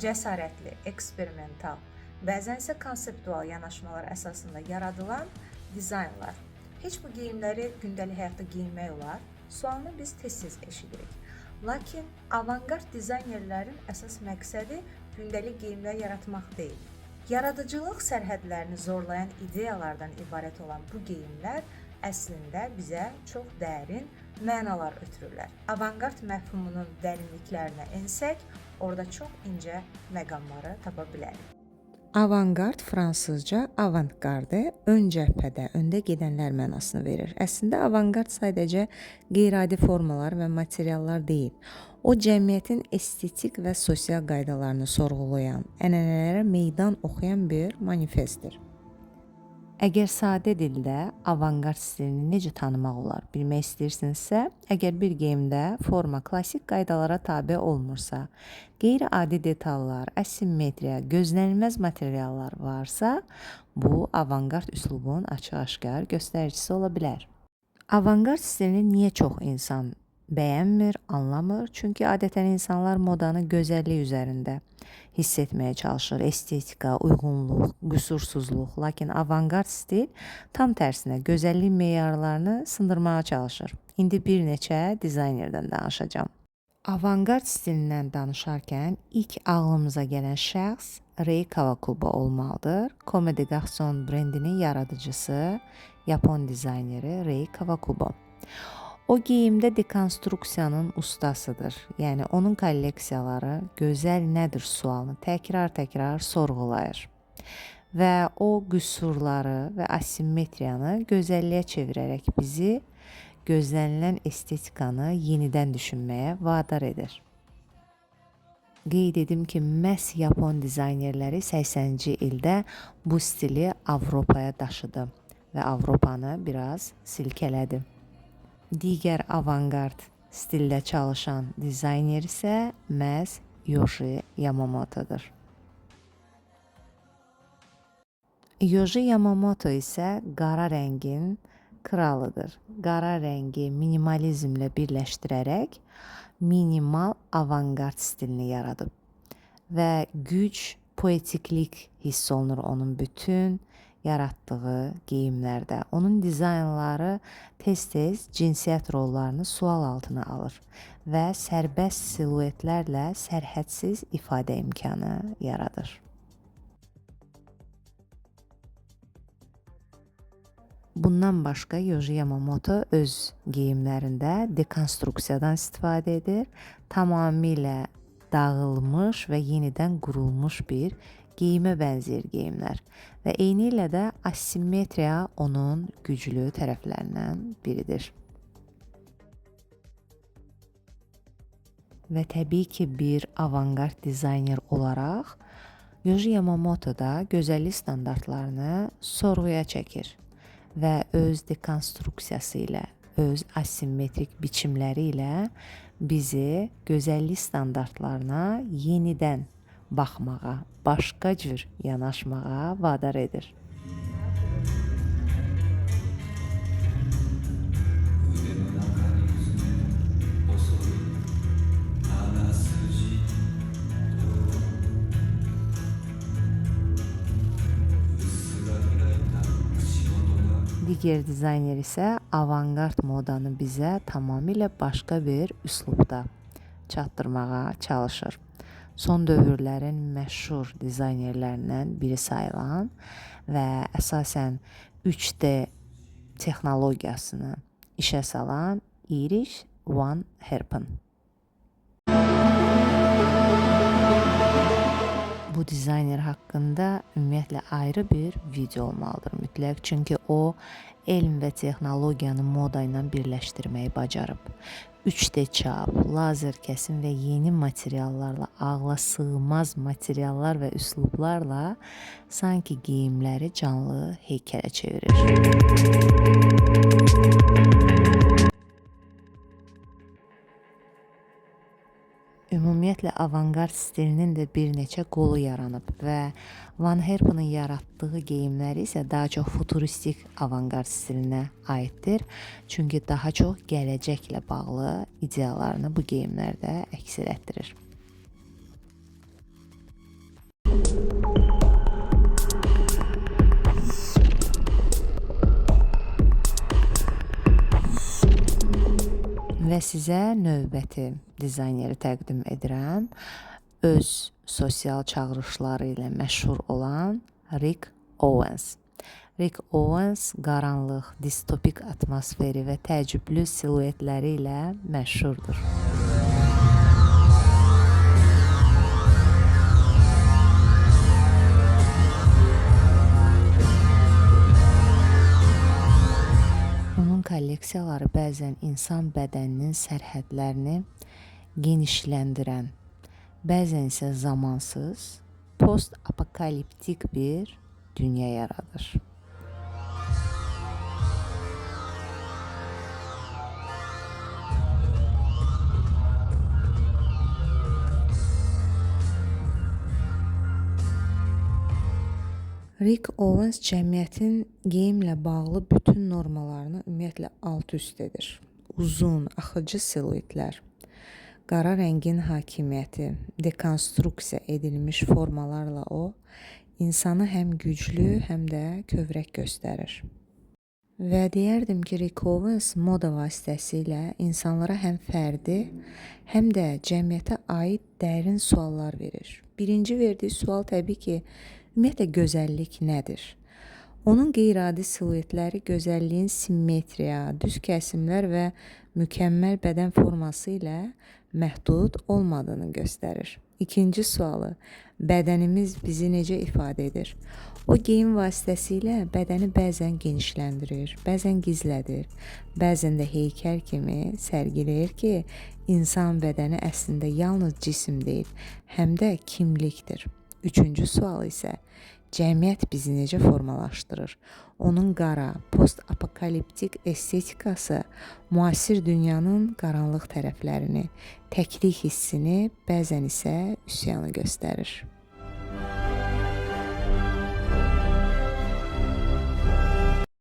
Cəsarətli, eksperimental, bəzən isə konseptual yanaşmalar əsasında yaradılan dizaynlar. Heç bu geyimləri gündəlik həyatda geyinmək olar? Sualını biz tez-tez eşidirik. Lakin avangard dizaynerlərin əsas məqsədi gündəlik geyimlər yaratmaq deyil. Yaradıcılıq sərhədlərini zorlayan ideyalardan ibarət olan bu geyimlər əslində bizə çox dərin mənalar ötürürlər. Avangard məfhumunun dərinliklərinə ensək, orada çox incə məqamları tapa bilərik. Avangard fransızca avant-garde, ön cəbhədə, öndə gedənlər mənasını verir. Əslində avangard sadəcə qeyri-adi formalar və materiallar deyil. O cəmiyyətin estetik və sosial qaydalarını sorğulayan, ənənələrə meydan oxuyan bir manifestdir. Əgər sadə dildə avangard stilini necə tanımaq olar bilmək istəyirsinizsə, əgər bir geyimdə forma klassik qaydalara tabe olmursa, qeyri-adi detallar, asimetriya, gözlənilməz materiallar varsa, bu avangard üslubun açıq-aşkar göstəricisi ola bilər. Avangard stilini niyə çox insan bəyənmir, anlamır? Çünki adətən insanlar modanı gözəllik üzərində hiss etməyə çalışır. Estetika, uyğunluq, qüsursuzluq. Lakin avangard stil tam tərsinə gözəllik meyarlarını sındırmağa çalışır. İndi bir neçə dizaynerdən danışacağam. Avangard stilindən danışarkən ilk ağlımıza gələn şəxs Rei Kawakubo olmalıdır. Comme des Garçons brendinin yaradıcısı, Yapon dizayneri Rei Kawakubo. O geyimdə dekonstruksiyanın ustasıdır. Yəni onun kolleksiyaları gözəl nədir sualını təkrar-təkrar sorğulayır. Və o qüsurları və asimetriyanı gözəlliyə çevirərək bizi gözlənilən estetikanı yenidən düşünməyə vadar edir. Qeyd edim ki, məhz Yapon dizaynerləri 80-ci ildə bu stili Avropaya daşıdı və Avropanı biraz silkələdi. Digər avangard stildə çalışan dizayner isə məhz Yohji Yamamotodur. Yohji Yamamoto isə qara rəngin kralıdır. Qara rəngi minimalizmlə birləşdirərək minimal avangard stilini yaradıb və güc, poetiklik hiss olunur onun bütün yaratdığı geyimlərdə. Onun dizaynları tez-tez cinsiyyət rollarını sual altına alır və sərbəst siluetlərlə sərhədsiz ifadə imkanı yaradır. Bundan başqa Yohji Yamamoto öz geyimlərində dekonstruksiyadan istifadə edir. Tamamilə dağılmış və yenidən qurulmuş bir geyimə bənzəyir geyimlər və eynilə də asimetriya onun güclü tərəflərindən biridir. Və təbii ki, bir avangard dizayner olaraq Yohji Yamamoto da gözəllik standartlarını sorğuya çəkir və öz dekonstruksiyası ilə, öz asimetrik biçimləri ilə bizi gözəllik standartlarına yenidən baxmağa, başqa cür yanaşmağa vadar edir. Digər dizayner isə avangard modanı bizə tamamilə başqa bir üslubda çatdırmağa çalışır. Son dövrlərin məşhur dizaynerlərindən biri sayılan və əsasən 3D texnologiyasını işə salan Iris van Herpen. Bu dizayner haqqında ümumiyyətlə ayrı bir video olmalıdır mütləq. Çünki o elm və texnologiyanı moda ilə birləşdirməyi bacarıb. 3D çap, lazer kəsim və yeni materiallarla, ağla sığmaz materiallar və üslublarla sanki geyimləri canlı heykələ çevirir. Ümumiyyətlə avangard stilinin də bir neçə qolu yaranıb və Van Herpen'ın yaratdığı geyimləri isə daha çox futuristik avangard stilinə aiddir. Çünki daha çox gələcəklə bağlı ideyalarını bu geyimlərdə əks etdirir. Və sizə növbəti dizayneri təqdim edirəm. Öz sosial çağırışları ilə məşhur olan Rick Owens. Rick Owens qaranlıq, distopik atmosferi və təəccüblü siluetləri ilə məşhurdur. Onun kolleksiyaları bəzən insan bədəninin sərhədlərini genişləndirən, bəzən isə zamansız, post-apokaliptik bir dünya yaradır. Rick Owens cəmiyyətin geyimlə bağlı bütün normalarını ümumiyyətlə alt-üst edir. Uzun, axıcı siluetlər, qara rəngin hakimiyyəti, dekonstruksiya edilmiş formalarla o, insanı həm güclü, həm də kövrək göstərir. Və deyərdim ki, Rick Owens moda vasitəsilə insanlara həm fərdi, həm də cəmiyyətə aid dərin suallar verir. Birinci verdiyi sual təbii ki, ümumiyyətlə gözəllik nədir? Onun qeyri-adi siluetləri gözəlliyin simmetriya, düz kəsimlər və mükəmməl bədən forması ilə məhdud olmadığını göstərir. İkinci sualı, bədənimiz bizi necə ifadə edir? O geyim vasitəsilə bədəni bəzən genişləndirir, bəzən gizlədir, bəzən də heykəl kimi sərgiləyir ki, insan bədəni əslində yalnız cisim deyil, həm də kimlikdir. Üçüncü sual isə cəmiyyət bizi necə formalaşdırır? Onun qara, post-apokaliptik estetikası müasir dünyanın qaranlıq tərəflərini, təklik hissini, bəzən isə üsyanı göstərir.